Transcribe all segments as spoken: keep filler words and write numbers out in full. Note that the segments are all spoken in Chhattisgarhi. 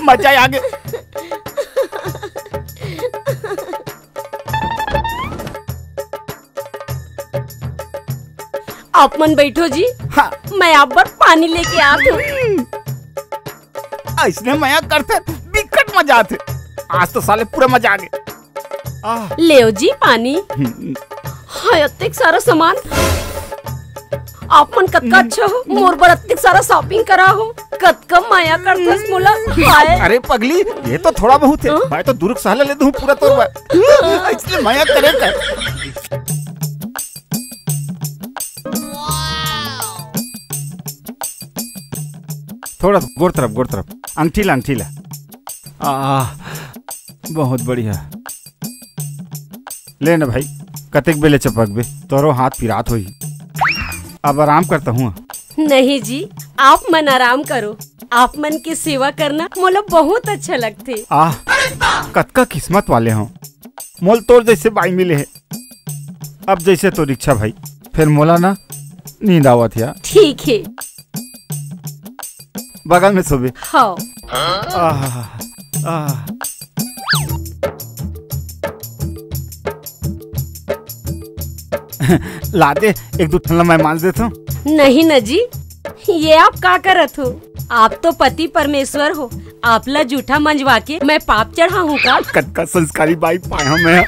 मजा आ गे। आप मन बैठो जी। हाँ। मैं आप बर पानी लेके आत हूँ। अइसने मया करथे, बिकट मजा आथे। आज तो साले पूरा मजा आ गे। आह। लेव जी पानी। हम्म। हाय, अतेक सारा सामान। आप मन कतका अच्छा हो, मोर बर अतेक सारा shopping करा हो। कतका मया करथस मोला। हाय। अरे पगली, ये तो थोड़ा बहुत है। हाँ? मैं तो दुर्ग साला ले दूं पूरा तोर बर। इसलिए मया करे कर। थोड़ा गोड़ तरफ, गोड़ तरफ। अंगठी ला, अंगठी ला। आ, बहुत बढ़िया। ले ना भाई, कतेक बेले चपकबे, तोरो हाथ पिरात होही। अब आराम करता हूँ। नहीं जी, आप मन आराम करो। आप मन के सेवा करना मोला बहुत अच्छा लगथे। आह, कतका किस्मत वाले हो, मोल तोर जैसे बाई मिले है। अब जैसे तोर इच्छा भाई, फिर मोला ना नींद आवत या। ठीक है। बगल में सोबे। हाँ। आह, आह। ला दे, एक दू ठन ला मैं मांज देथव। नहीं न जी, ये आप का करत हो? आप तो पति परमेश्वर हो, आप ला जूठा मंजवा के मैं पाप चढ़ाहूँ का? कतका संस्कारी बाई पाए हव मैं।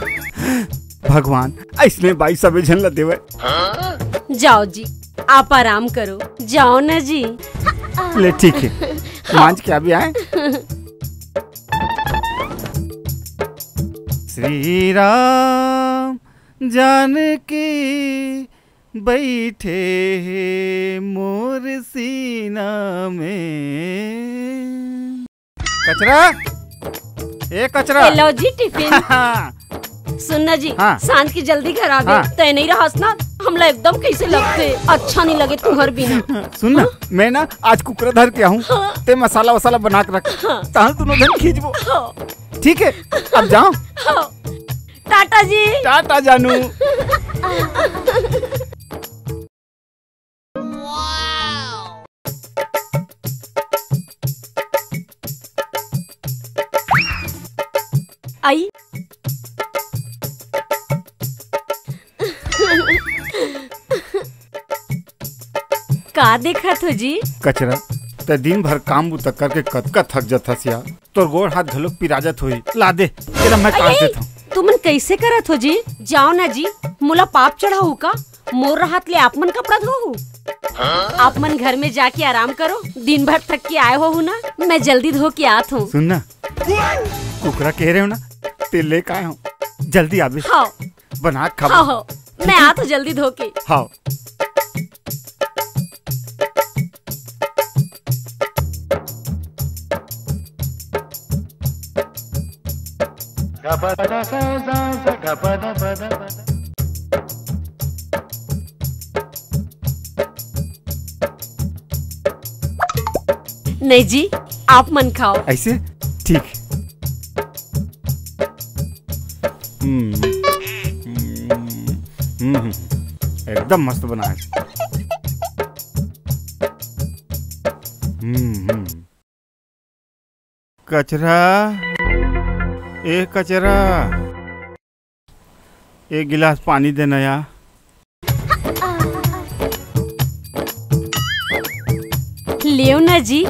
भगवान, अइसने बाई सबे झन ला देवय। जाओ जी, आप आराम करो, जाओ ना जी। ले ठीक है, मांज के अभी आए। श्री राम जानकी बैठे हे मोर सीना में। कचरा, ए कचरा। ए लो जी टिफिन। सुन ना जी, हाँ। सांझ के जल्दी घर आबे। हाँ। तय नहीं रहस ना, हमला एकदम कैसे लगथे, अच्छा नहीं लगे तुम्हर बिना। सुन ना, हाँ? मैं ना आज कुकरा धर के आहूँ, हाँ। ते मसाला वसाला बना के रख, हाँ। तहन दोनों जन खींचबो। हाँ। ठीक है, अब जाओ। हाँ। टाटा जी। टाटा जानू। आई। का देखत हो जी? कचरा, ते दिन भर काम बुता करके कतका थक जाथस यार। तोर गोड़ हाथ घलोक पिरा जात होही। ला दे, तेला मैं काट देत हूँ। तुमन कैसे करत हो जी? जाओ ना जी, मोला पाप चढ़ाहू का? मोर हाथ ले आप मन कपड़ा धोहू? आप मन घर में जाके आराम करो, दिन भर थक के आए होहू ना, मैं जल्दी धो के आत हूँ। सुन ना, कुकरा कहे रहे हो ना, ते ले के आए हूँ, जल्दी आबे। हाँ। बना के खाबो। हाँ, हाँ। मैं आत हूँ जल्दी धो के। हाँ। नहीं जी, आप मन खाओ। ऐसे? ठीक। हम्म। हम्म, हम्म, हम्म। एकदम मस्त बनाए। हम्म, हम्म। कचरा, ए कचरा, एक गिलास पानी देना यार। लेव ना जी,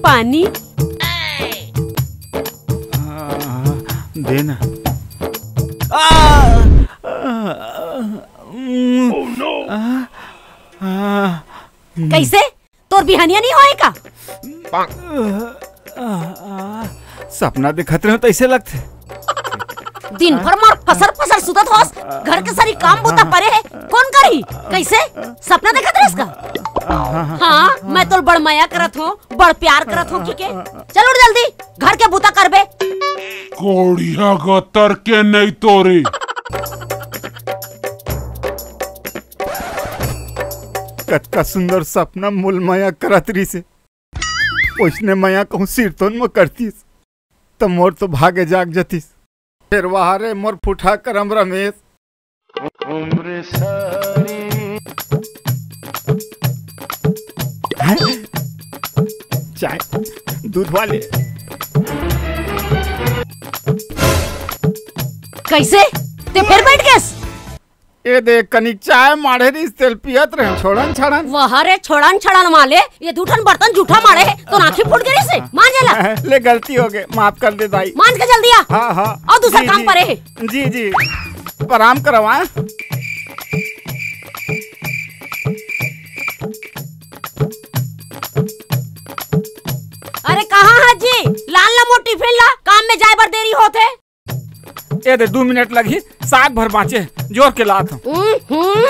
पानी। आ, दे ना। आ, आ, आ, उम, आ, आ, उम। कैसे? तोर बिहनिया नहीं होए का? आ, आ, सपना देखत रहे हो तो ऐसे लगते। दिन भर मोर फसर फसर सुतत होस, घर के सारी काम बूता परे है, कौन करी? कैसे? सपना देखत रहस का? हाँ, मैं तोल बड़ मया करत हो, बड़ प्यार करत हो, ठीक है? चल उठ जल्दी, घर के बूता करबे। कोढ़िया गतर के नहीं तोरे। कतका सुंदर सपना मोल मया करत रहिसे। ओइसने मया कहूँ सिरतोन म करतिस, त मोर तो भागे जाग जतिस। फेर वाह रे मोर फूटहा करम रमेश। हैं? चाय, दूध वाले। कइसे? तें फेर बइठ गेस? ए देख, कनिक चाय माढ़े रिहिस, तेला पियत रहेंव, छोड़न छड़न। वाह रे, छोड़न छड़न वाले, ये दू ठन बर्तन जूठा माढ़े हे, तोर आँखी फूट गे रिहिसे। मांज एला। ले, गलती होगे, माफ कर दे दाई। मांज के जल्दी आ। हाँ, हाँ। अउ दूसर जी, काम जी। परे हे। जी, जी। प्रणाम करव। अरे कहाँ हस जी? लान ला मोर टिफिन ला, काम में जाए बर देरी होत हे। ए दे, दू मिनट लगही, साग भर बांचे, जोर के लात हंव। हम्म, हम्म।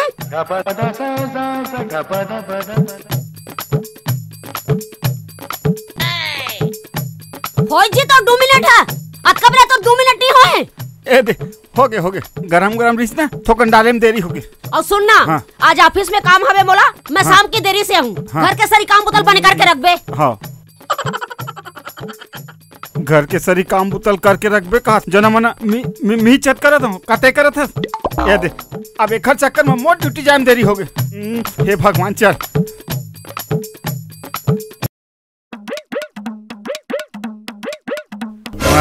होय जी, तोर दू मिनट हे, अतका बेरा तोर दू मिनट नइ होय। ए दे, होगे, होगे, गरम गरम रिहिस ना, थोकन डाले में देरी होगे। अउ सुन ना, हाँ। आज ऑफिस में काम हवे मोला, मैं हाँ। शाम के देरी से आहूं। हाँ। घर के सरी काम बुता ल बने करके रखबे। हाँ। घर के सरी काम बुता ल करके रखबे का? जना मना मी, मी, मी चेत करत हंव, का तें करत हस? ए दे, अब एखर चक्कर में मोर ड्यूटी जाए में देरी होगे। हम्म, हे भगवान, चल।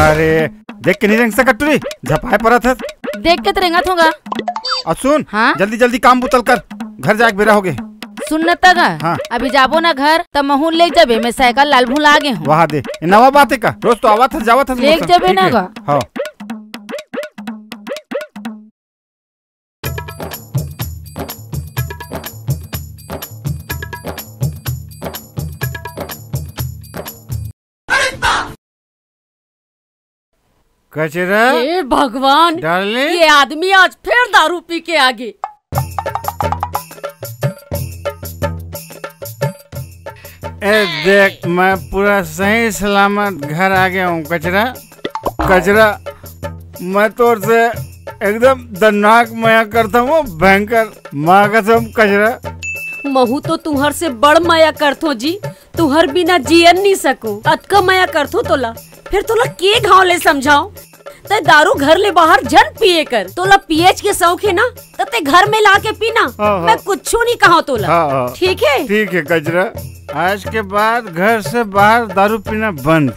अरे, देख के नइ रेंग सकत टूरी, झपाए परत हस। देख के तो रेंगत हंव गा। अउ सुन, हाँ? जल्दी जल्दी काम बुता ल कर, घर जाए के बेरा होगे। सुन न त गा, हाँ। अभी जाबो ना घर, त महूं ल लेग जाबे, मैं साइकिल ला भुला गे हंव। वाह दे, ये नवा बात हे का? रोज तो आवत हस, जावत हस, लेग जाबे ना गा। हाँ। कचरा। हे भगवान, darling। ये आदमी आज फेर दारू पी के आगे। ए देख, मैं पूरा सही सलामत घर आगे हंव, कचरा। कचरा, मैं तोर से एकदम दर्दनाक मया करत हंव, भयंकर, माँ कसम, कचरा। महूं तो तुंहर से बड़ मया करत हंव जी, तुंहर बिना जियन नइ सकंव, अतका मया करत हंव तोला, फेर तोला के घांव ले समझांव? तें दारू घर ले बाहर झन पिए कर, तोला पिएच के सौंक हे ना, त तें घर में लाके पी ना, हाँ, हाँ। मैं कुछू नइ कहंव तोला। हाँ, हाँ। ठीक हे? ठीक हे कचरा, आज के बाद घर से बाहर दारू पीना बंद।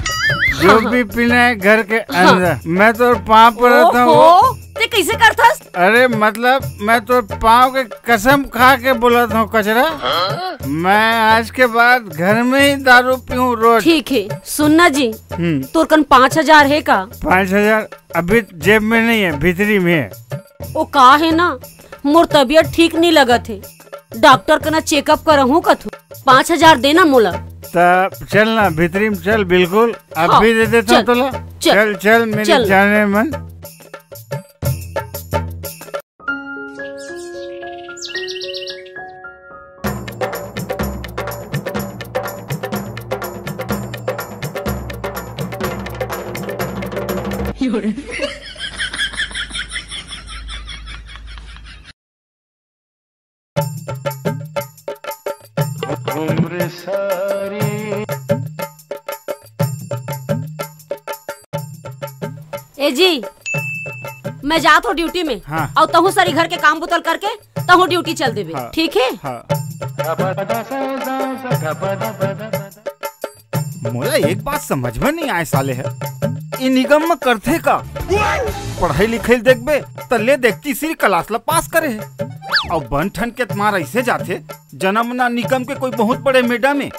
जो हाँ, हाँ। भी पीना हे घर के हाँ। अंदर। मैं तोर पाँव परत हंव। ओहो, तें कइसे करथस? अरे मतलब मैं तोर पाँव के कसम खा के बोलत हंव कचरा। मैं आज के बाद घर में ही दारू पीहूं रोज। ठीक हे, सुन ना जी, हम्म। तोर कन पाँच हजार हे का? पाँच हजार अभी जेब में नइ हे, भीतरी में हे। ओ का हे ना, मोर तबियत ठीक नइ लगत हे, डॉक्टर कना checkup करहूं कथंव। पाँच हजार दे ना मोला। त चल ना, भीतरी में चल, बिल्कुल, अभी दे देथंव तोला। चल, चल, मेरी जानेमन। ए जी, मैं जात हंव ड्यूटी में। हाँ। अउ तहूं सरी घर के काम बुता ल करके तहूं ड्यूटी चल देबे, हाँ। ठीक हे? हाँ। मोला एक बात समझ में नइ आय साले ह, ए निगम म करथे का? पढ़ई लिखई ल देखबे त ले देख तीसरी क्लास ल पास करे हे, अउ बन ठन के त मार अइसे जाथे, जना मना निगम के कोई बहुत बड़े मैडम हे।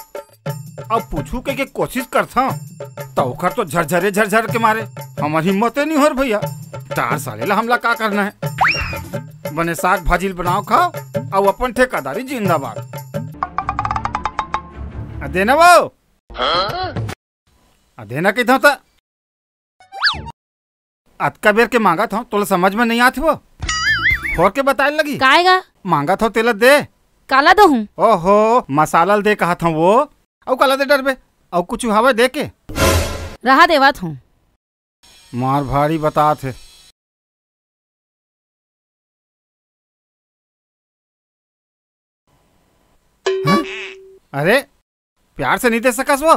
अब पूछू के, के कोशिश करथंव, त ओकर तो झरझरे झरझर के मारे हमर हिम्मते नइ होय भइया। डार साले ला हमला का करना हे? बने साग भाजी ल बनाव खाव, अउ अपन ठेकादारी जिंदाबाद। आ देना वो। आ देना कहिथंव त। अतका बेर के मांगत हंव, तोला समझ में नइ आत हे वो? फोर के बताय लगही। काय गा? मांगत हंव तेला दे। काला दोहूं? ओहो, मसाला ल दे कहत हंव वो। अउ काला दे डरबे? अउ कुछु हवय दे के? रहा देवत हंव। मार भारी बतात हे। हं? अरे, प्यार से नइ दे सकस वो?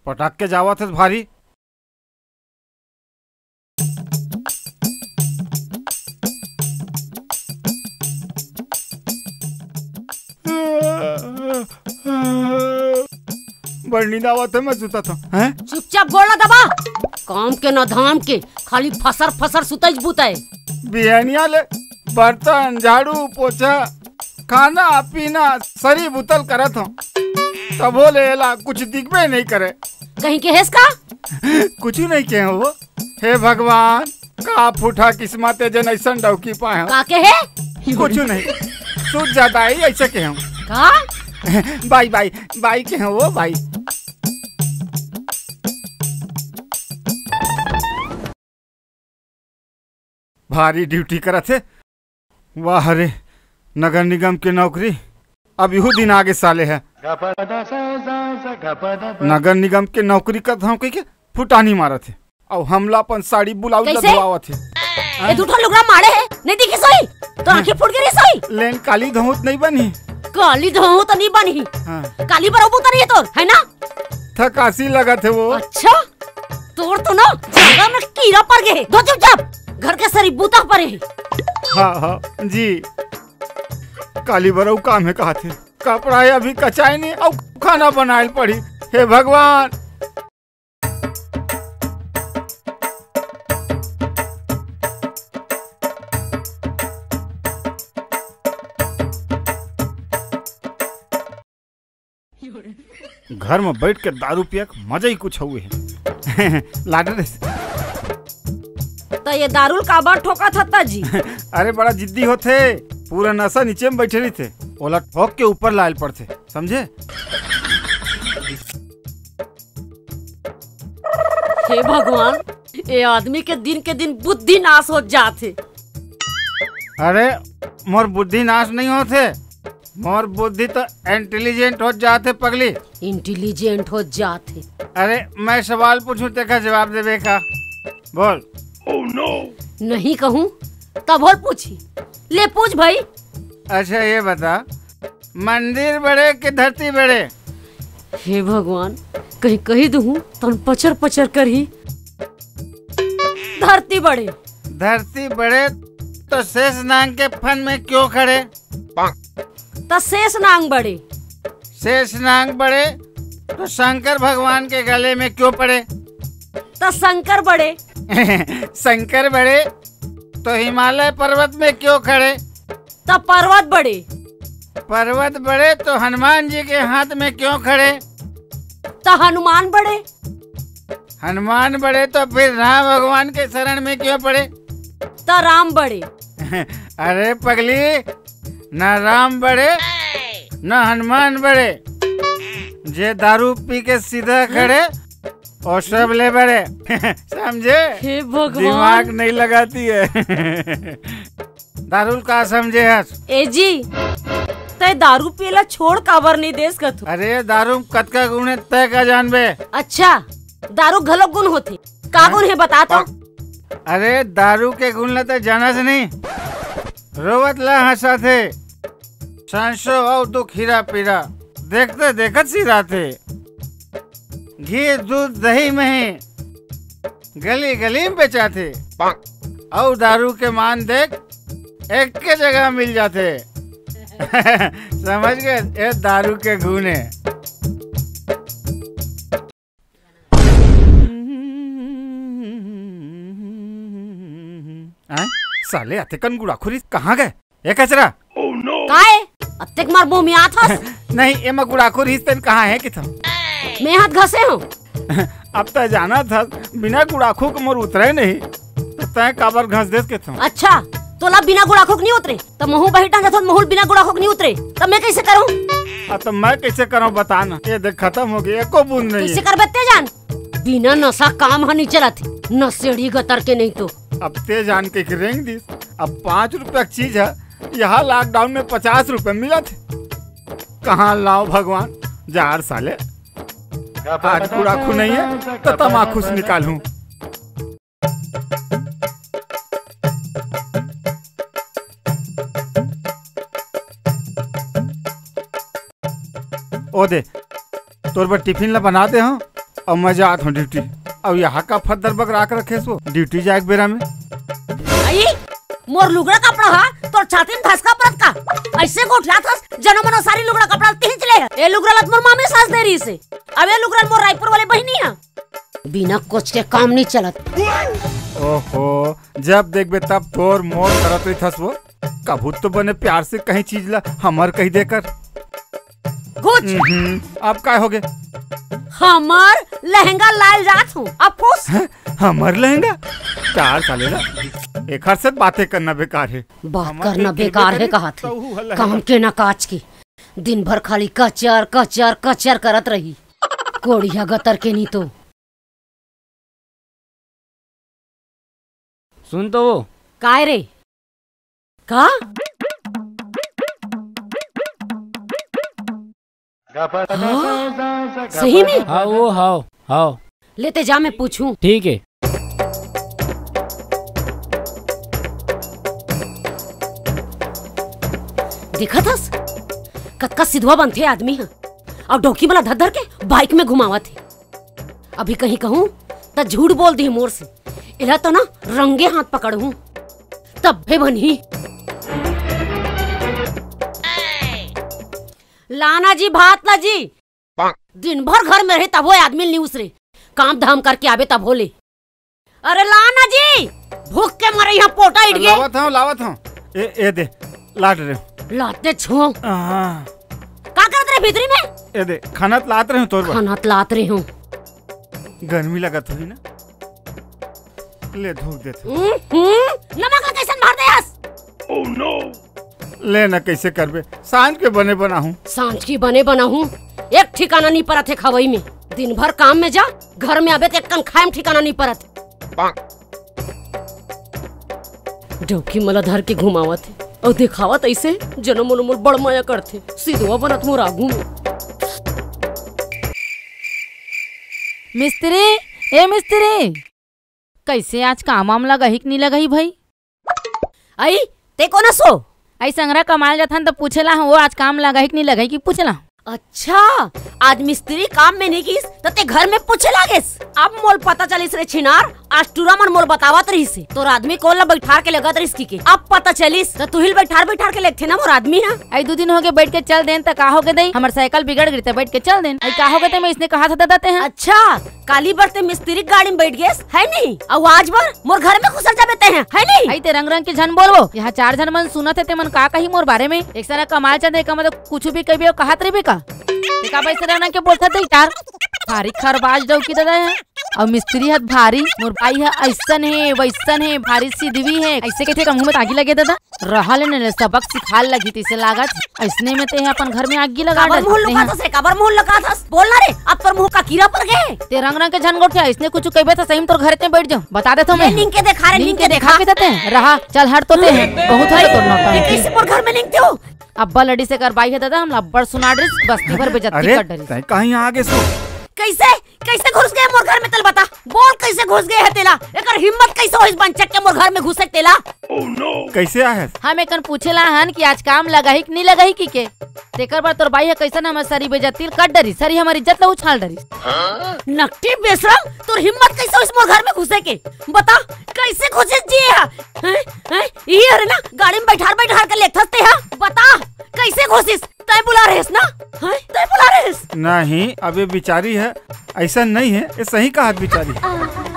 पटक के जावत हस भारी। बड़ नींद आवत हे, मैं सुतत हंव। हैं? चुपचाप गोड़ ला दबा। काम के ना धाम के, खाली फसर फसर सुतइच बुतय। बिहनिया ले बर्तन, झाड़ू, पोछा, खाना, पीना, सरी बुतल करत हंव, तभो ले एला कुछ दिखबे नइ करे। कहीं केहेस का? कुछु नइ केहेंव वो। हे भगवान, का फूटा किस्मत ए, जेन अइसन डौकी पाए हंव। का केहे? कुछु नहीं, सुत जा दाई, अइसे केहेंव। का? बाई, बाई, बाई केहेंव वो, बाई। भारी ड्यूटी करत हे। वाह रे, नगर निगम के नौकरी, अब इहू दिन आगे साले हे। नगर निगम के नौकरी करत हंव कहिके फुटानी मारत हे, अउ हमला अपन साड़ी ब्लाउज ला कइसे? धोवावत हे। ए दू ठन लुगरा माड़े हे, नइ दिखिस होही? तोर आँखी फूट गे रिहिस होही? लेन काली धोहूं त नइ बनही। काली धोहूं त नइ बनही। हाँ। काली बरोबू त नइ हे तोर, हे ना? थकासी लगत हे वो। अच्छा, तोर तो ना जगह में कीरा पर गे हे। धो चुपचाप, घर के सरी बुता परे हे। हाँ, हाँ, जी। काली बर अउ काम हे कहत हे। कपड़ा अभी कचाय नइ, अउ खाना बनाय ल पड़ही। हे भगवान। घर में बइठ के दारू पिया के मजा ही कुछ हुए हे। लाडो रे। त ये दारू ल काबर ठोकत हस त जी? अरे बड़ा जिद्दी होथे, पूरा नशा नीचे में बइठे रहिथे, ओला ठोक के ऊपर लाय ल पड़थे, समझे? हे भगवान, ए आदमी के दिन के दिन बुद्धि नाश होत जात हे। अरे, मोर बुद्धि नाश नइ होत हे, मोर बुद्धि तो इंटेलिजेंट होत जात हे पगली। इंटेलिजेंट होत जात हे। अरे, मैं सवाल पूछूं, तेकर जवाब देबे का? बोल। नहीं कहूं, तभो ल पूछही। ले पूछ भई। अच्छा, ये बता, मंदिर बड़े कि धरती बड़े? हे भगवान, कहीं कहि दुहूं, तहन पचर पचर करही। धरती बड़े। धरती बड़े तो शेष नांग के फन में क्यों खड़े? त शेष नांग बड़े। शेष नांग बड़े तो शंकर भगवान के गले में क्यों पड़े? त शंकर बड़े। शंकर बड़े तो हिमालय पर्वत में क्यों खड़े? त पर्वत बड़े। पर्वत बड़े तो हनुमान जी के हाथ में क्यों खड़े? त हनुमान बड़े। हनुमान बड़े तो फिर राम भगवान के शरण में क्यों पड़े? त राम बड़े। अरे पगली, ना राम बड़े, ना हनुमान बड़े। जे दारू पी के सीधा खड़े, ओ सब ले बड़े। समझे? हे भगवान। दिमाग नहीं लगाती है। दारू ल का समझे हस? ए जी, तैं दारू पिए ला छोड़ काबर नइ देस कथू? अरे, दारू में कतका गुण हे, तैं का जानबे? अच्छा, दारू घलो गुण होथे। का हाँ? गुण हे, बता तो। अरे, दारू के गुण ला तैं जानस नहीं? रोवत ला हंसाथे, सांसो अउ दुख हीरा पीरा, देखते देखत सिराथे। घी, दूध, दही, मही, गली गली में बेचाथे। अउ दारू के मान देख, एक के जगह मिल जाथे। समझ गए? ये दारू के गुण हे। आय? साले अतेकन गुड़ाखुरी कहाँ गए? ए कचरा। काय? अतेक मार बोमियात हस? नहीं, एमा गुड़ाखू रिहिस तेन कहाँ हे किथम? मैं हाथ घसे हूँ। अब तैं जानत हस, बिना गुड़ाखू के मोर उतरे नहीं। त तैं काबर घस देस किथम? अच्छा, तोला बिना गुड़ाखू के नहीं उतरे, त महू बहिटन जथन महूल बिना गुड़ाखू के नहीं उतरे, त मैं कैसे करूँ? आ, त मैं कैसे करूँ बता ना? ये देख, खतम हो गई, एको बूंद नहीं कैसे हे। करबे ते जान? बिना नशा काम ह नहीं चलत हे, नशेड़ी गतर के नहीं तो। अब ते जान के रेंग दिस, अब पाँच रुपया के चीज हे, यहाँ लॉकडाउन में पचास रुपया मिलत हे। कहाँ लाओ भगवान, जार साले। आज गुड़ाखू नहीं हे, त तमाखू से निकालूं। ओ दे, तोर बर टिफिन ला बना दे हंव, अउ मैं जात हंव ड्यूटी। अउ यहाँ का फद्दर बगरा के रखे हस वो ड्यूटी जाए के बेरा में? आई, मोर लुगड़ा कपड़ा हा तोर छाती में धसका परत का? ऐसे गोठियात हस, जनो मनो सारी लुगड़ा कपड़ा तिहिंच ले। ए लुगड़ा ला त मोर मामी सास दे रहिस हे। अब ए लुगड़ा मोर रायपुर वाली बहिनी हा। बिना कुछ के काम नहीं चलत। ओहो, जब देखबे तब तोर मोर करत रहिथस वो। कभू तो बने प्यार से कहीं चीज ला हमर कही देकर। कुछ हम्म, अब काय होगे? हमर लहंगा लाय ल जात हूँ, अब फूस। हैं? हमर लहंगा? चार साले ला एकर से बातें करना बेकार है। बात हमर करना के बेकार है, कहत हे। तहू ह लहंगा। काम के ना काज के। दिन भर खाली कचर, कचर, कचर करत रही। कोड़िया गतर के नी तो। सुन तो वो। काय रे? का? हाँ? सही में? हाँ, वो हाव, हाव। लेते जा, मैं पूछूं। ठीक है। देखत हस? कतका सिधवा बनथे आदमी ह। अउ डौकी मन ला धर धर के बाइक में घुमावत हे। अभी कहीं कहूँ त झूठ बोल दिही मोर से। एला तो ना रंगे हाथ पकड़हूँ, तब्बे बनही। लाना जी, भात ला जी। दिन भर घर में रहे तभो आदमी ल नी उसरे। काम धाम करके आबे तभो ले। अरे लाना जी, भूख के मारे यहाँ पोटा इट गे। लावत हूँ, लावत हूँ। ए, ए दे, लात रहे हूँ। लाते छो। हाँ। का करत रहे भीतरी में? ए दे, खाना त लात रहे हूँ तोर बर। खाना त लात रहे हूँ। गर्मी लगत होही ना, ले धूप देत हूँ। हम्म, हम्म, नमक ला कैसन भर दे हस? ले ना, कैसे करबे? सांझ के बने बनाहूँ। सांझ की बने बनाहूँ, एक ठिकाना नी परत हे खवई में। दिन भर काम में जा, घर में आबे त एक कन खाए में ठिकाना नी परत। डौकी मन ला धर के घुमावत हे अउ देखावत अइसे, जनो मोर बड़ मया करथे, सिधवा बनत मोर आगू में। मिस्त्री, ए मिस्त्री, कइसे आज काम वाम लगही कि नी लगही भई? अई, ते कोन अस ओ? अई संघरा कमाए ल जाथन त पूछे ल आहूँ, ओ आज काम लगही कि नी लगही कि पूछे ल आहूँ। अच्छा, आज मिस्त्री काम में नी गिस, त ते घर में पूछे ल आगेस। अब मोल पता चलिस रे छिनार, आज टूरा मन मोल बतावत रहिस हे। तोर आदमी कोन ल बइठार के लेगत रहिस कहिके। अब पता चलिस, त तुही ल बइठार बइठार के लेगथे ना मोर आदमी ह। अई दू दिन होगे बइठ के चल देन, त का होगे दई? हमर साइकिल बिगड़ गे त बइठ के चल देन। अई का होगे ते मैं अइसने कहत हस ददा ते ह? अच्छा, काली बर ते मिस्त्री के गाड़ी में बइठ गेस, हे नी? अउ आज बर मोर घर में घुसर जाबे ते ह, हे नी? अई ते रंग रंग के झन बोलबो, यहाँ चार झन मन सुनत हे, ते मन का कही मोर बारे में? एक सारा कमाल चंद हे, एकर मतलब कुछु भी कहिबे अउ कहत रहिबे का? ते का बइसे रंग रंग के बोलथस ते यार? भारी खरबाज डौकी ददा हे। अउ मिस्त्री ह भारी, मोर बाई ह अइसन हे, वइसन हे, भारी सिधवी हे, अइसे कहिथे त मुँह में त आगी लगे ददा। रहा ले ने, सबक सिखाल लगही तइसे लागत। अइसने में ते ह अपन घर में आगी लगा काबर मुंह डरत हे। लुकाथस रे, काबर मुंह लुकाथस? बोल ना रे, अब तोर मुंह का कीरा पर गे? ते रंग रंग के झन गोठिया, अइसने कुछु कहिबे त सही में तोर घरे ते बइठ जाहूँ। बता देथों मैं। नींद के देखा रे, नींद के देखा। कइसे ते? रहा, चल हट तो ते ह। बहुत होगे तोर नौटंकी। कइसे मोर घर में नींदथे ओ? अब्बड़ लड़ी से करवाई हे ददा, हमला अब्बड़ सुना डरिस, बस्ती भर बेइज्जती कर डरिस। तैं कहाँ आ गेस ओ? कइसे? कइसे घुस गे मोर घर में, तेला बता। बोल, कइसे घुस गे हे तेला? एकर हिम्मत कइसे होइस बनचक के मोर घर में घुसे के तेला? कइसे आए हस? हम एकन पूछे ल आए हन कि आज काम लगही कि नी लगही कहिके। तेकर बर तोर बाई ह कइसन हमर सरी बेइज्जती ल कर डरिस, सरी हमर इज्जत ल उछाल डरिस। नकटी बेशरम, तोर हिम्मत कइसे होइस मोर घर में घुसे के? बता, कइसे घुसिस जी ये ह? हैं? हैं? ये हरे ना, गाड़ी में बइठार बइठार के लेगथस ते ह। बता, कइसे घुसिस? तैं बुलाए रहेस ना? हैं? तैं बुलाए रहेस? नहीं, अब ये बिचारी ह, अइसन नइ हे, ये सही कहत बिचारी।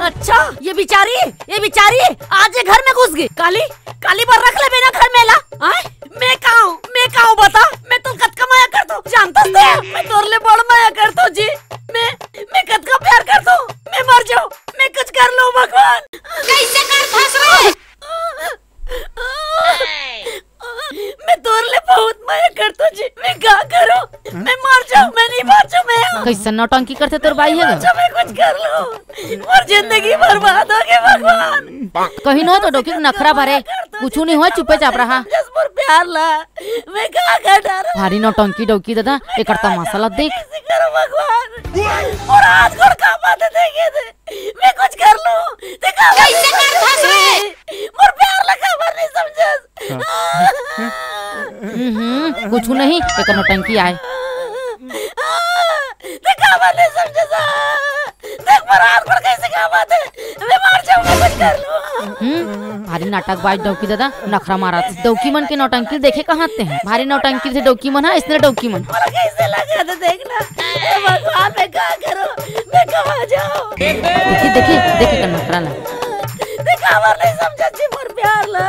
अच्छा, ये बिचारी, ये बिचारी आज ये घर में घुस गे। काली, काली बर रख लेबे ना घर में एला। हैं? मैं का हूँ, मैं का हूँ बता? मैं तोर कतका मया करथों, जानथस ते? मैं तोर ले बड़ मया करथों जी। मैं, मैं कतका प्यार करथों। मैं मर जाहूँ, मैं कुछ कर लूँ भगवान। कइसे करथस रे? मैं तोर ले बहुत मया करथों जी, मैं का करूँ? मैं मर जाहूँ, मैं नहीं बाँचूँ, मैं। कइसन नौटंकी करथे तोर बाई ह गा? मैं कुछ कर लूँ, मोर जिंदगी बर्बाद होगे भगवान। कहीं न हो तो डौकी के नखरा भरे, कुछु नहीं होय, चुपे चाप रहा। समझस मोर प्यार ला, मैं का कर डारूँ? भारी नौटंकी डौकी ददा, एकर तमाशा ला देख। कइसे करूँ भगवान, मोर हाथ गोड़ कांपत हे देखे दे। मैं कुछ कर लूँ, ते काबर कइसे नहीं करथस रे? समझे? मोर प्यार ला काबर नहीं समझस? हम्म, कुछु नहीं, एकर नौटंकी आय। ते काबर नहीं समझस? देख, मोर हाथ गोड़ कइसे कांपत हे। मैं मर जाहूँ, मैं कुछ कर लूँ। हम्म, भारी नाटकबाज डौकी ददा, नखरा मारत। डौकी मन के नौटंकी देखे कहाँ ते हैं? भारी नौटंकी से डौकी मन ह, अइसने डौकी मन। मोला कइसे लगथे देख ना। हे भगवान, मैं का करूँ? मैं आ जाओ। देखी, देखी, देखी कर नखरा ला। देख, हमर नहीं समझत जी मोर प्यार ला।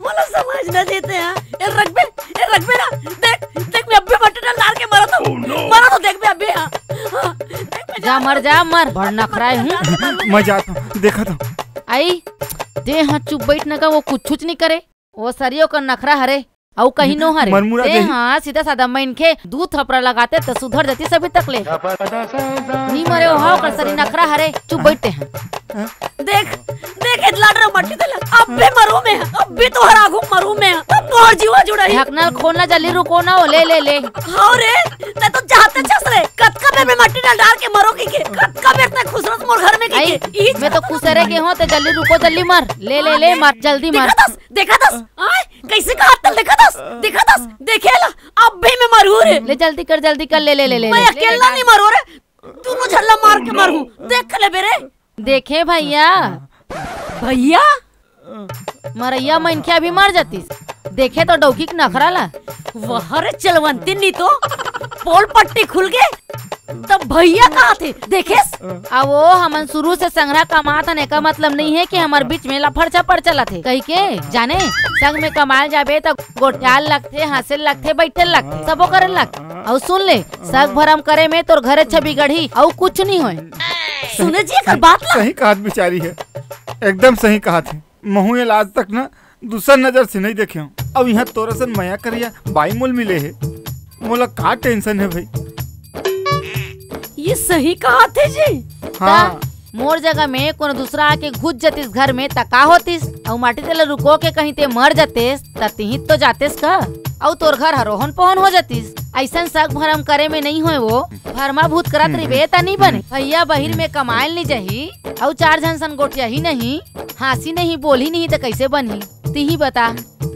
मोला समझना देते हैं। ए रखबे, ए रखबे ना। देख, देख, मैं अभी मट्टी डाल डाल के मरा तो। Oh, no। मरा तो देख, मैं अभी, हाँ। हाँ, देख, मैं जा, मर जा, मर। बड़ नखरा है हूँ। मैं जाता हूँ, देखा था। आई, दे हाँ, चुप बैठ न का, वो कुछ नहीं करे। वो सरियो का नखरा हरे। अउ कहीं नो हरे। मरमुरा ते देही। हाँ, सीधा साधा मनखे दू थपरा लगाते त सुधर जाती सभी तक ले। नी मरे हो, ओकर सरी नखरा हरे, चुप बैठते हैं। देख, देख, इतला डर मट्टी तले, अब भी मरू में, अब भी तोहर आगू मरू में, अब तोहर जीवा जुड़ाई। ढकनल खोलना जल्दी, रुको ना हो, ले, ले, ले। हाँ रे, ते तो चाहते छस रे, कतका बेर में मट्टी डाल डाल के मरो की के, कतका बेर तक खुसरत मोर घर में की आई, के। ई मैं तो खुसरे के हो, ते जल्दी रुको, जल्दी मर, ले, ले, ले, मर, जल्दी मर। देखा दस, देखा दस, आय, कैसे का हाथ तल देखा दस, देखा दस, देखे ला, अब भी मैं मरू रे। ले जल्दी कर, जल्दी कर, ले, ले, ले, ले, मैं ले। अकेला नहीं मरू रे, दोनों झल्ला मार के मरू, देख ले बेरे। देखे भैया। भैया? मरैया मनखे अभी मर जातीस। देखे तो डौकी के नखरा ला। वह रे चलवंती नी तो, पोल पट्टी खुल गे, तब भैया कहा थे, देखेस? अब वो हमन शुरू से संघरा कमात हन, एकर मतलब नहीं है कि हमर बीच में लफड़ झपड़ चलत हे। कही के, जाने, संग में कमाए जाबे त गोठियाल लगथे, हंसे लगथे, बैठे लगथे, सबो करे लगथे। अउ सुन ले, सग भरम करे में तोर घरे छवि गढ़ी, अउ कुछ नहीं होय। सुने जी, एकर बात ला। सही कहत बिचारी है, एकदम सही कहत है। महू ये आज तक ना दूसर नजर से नहीं देखे हूँ। अब यहाँ तोर असन मया करिया बाई मोल मिले हे, मोला का टेंशन है भाई? ये सही कहा थे जी। हाँ। ता मोर जगह में कोनो दूसरा आके घुस जतिस घर में, त का होतिस? अउ माटी तेला रुको के कहीं ते मर जतेस, त तिही तो जातेस का? अउ तोर घर हर ओहन पोहन हो जतिस। ऐसन सग भरम करे में नहीं होय वो, भरमा भूत करत हम्म। रहिबे त नहीं बने। भैया बहिर में कमायल नहीं जही, अउ चार झन सन गोठिया ही नहीं, हाँसी नहीं, बोली नहीं, त कैसे बनही? तिही बता।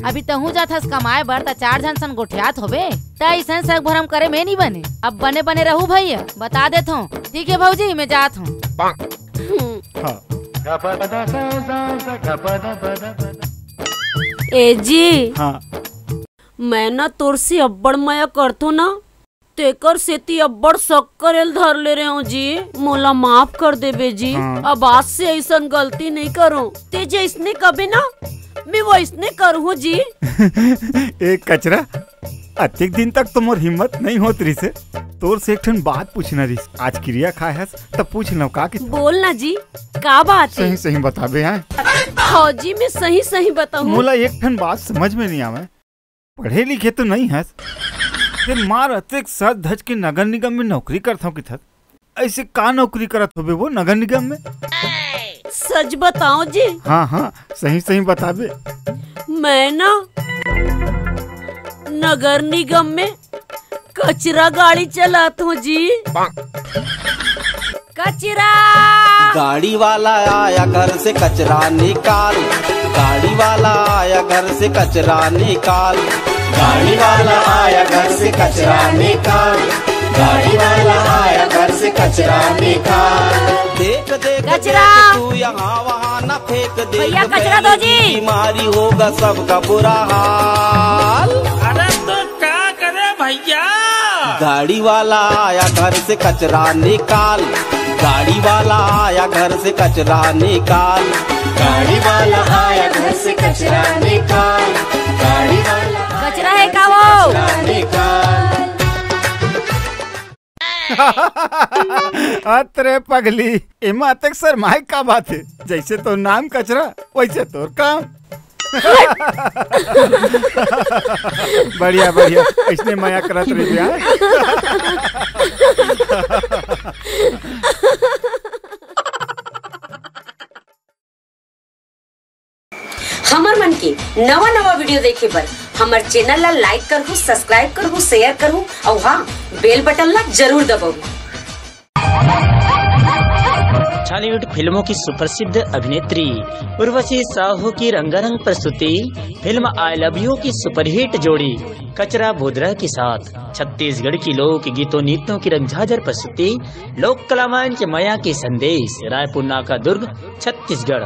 अभी तहूँ जात हस कमाए बर, त चार झन सन गोठियात होबे, त अइसन सग भरम करे में नी बने। अब बने बने रहू भैया, बता देत हूँ। ठीक है भौजी, मैं जात हूँ। हाँ। ए जी, हाँ। मैं ना तोर से अब्बड़ मया करथो ना, तेकर सेती अब्बड़ शक करे ल धर ले रहे हो जी, मोला माफ कर देबे जी। हाँ। अब आज से ऐसन गलती नहीं करो। ते जैसने कबे ना, मैं वैसने करहूँ जी। ए कचरा, अतेक दिन तक तो मोर हिम्मत नहीं होत रिसे। तोर से एक ठन बात पूछना रिस। आज किरिया खाए हस, तब पूछ लो का कि बोल ना जी, का बात है? सही सही बताबे, हाँ? हाँ जी, मैं सही सही बताऊँ। मोला एक ठन बात समझ में नहीं आवे। पढ़े लिखे तो नहीं हस, फिर मार अतेक सज धज के नगर निगम में नौकरी करत हव किथस। ऐसे का नौकरी करत होबे वो नगर निगम में? सच बताओ जी। हाँ, हाँ, सही, सही बताबे। मैं ना नगर निगम में कचरा गाड़ी चलात हूँ जी। कचरा। गाड़ी वाला आया घर से कचरा निकाल, गाड़ी वाला आया घर से कचरा निकाल, गाड़ी वाला आया घर से कचरा निकाल, गाड़ी वाला आया घर से कचरा निकाल। देख देख कचरा। देख तू यहाँ वहाँ ना फेंक दे, भैया, कचरा दो जी। बीमारी होगा सबका बुरा हाल। अरे तो का करे भैया? गाड़ी वाला आया घर से कचरा निकाल, गाड़ी वाला आया घर से कचरा निकाल, गाड़ी वाला आया घर से कचरा निकाल, गाड़ी वाला कचरा है का वो? कचरा निकाल। अतरे पगली, एमा अतेक शर्माए का बात है? जैसे तो नाम कचरा, वैसे तोर काम। बढ़िया, बढ़िया, इसने मया करत रहिबे, हाँ? हमर मन के नवा नवा वीडियो देखे बर हमर चैनल ला लाइक करहु, सब्सक्राइब करहु, शेयर करहु अउ हाँ, बेल बटन ला जरूर दबाहु। छालीवुड फिल्मों की सुप्रसिद्ध अभिनेत्री उर्वशी साहू की रंगारंग प्रस्तुति फिल्म आई लव यू की सुपरहिट जोड़ी कचरा भुदरा के साथ छत्तीसगढ़ की लोक गीतों नृत्यों की रंगझाझर प्रस्तुति लोक कलावान के मया के संदेश, रायपुर नाका दुर्ग, छत्तीसगढ़।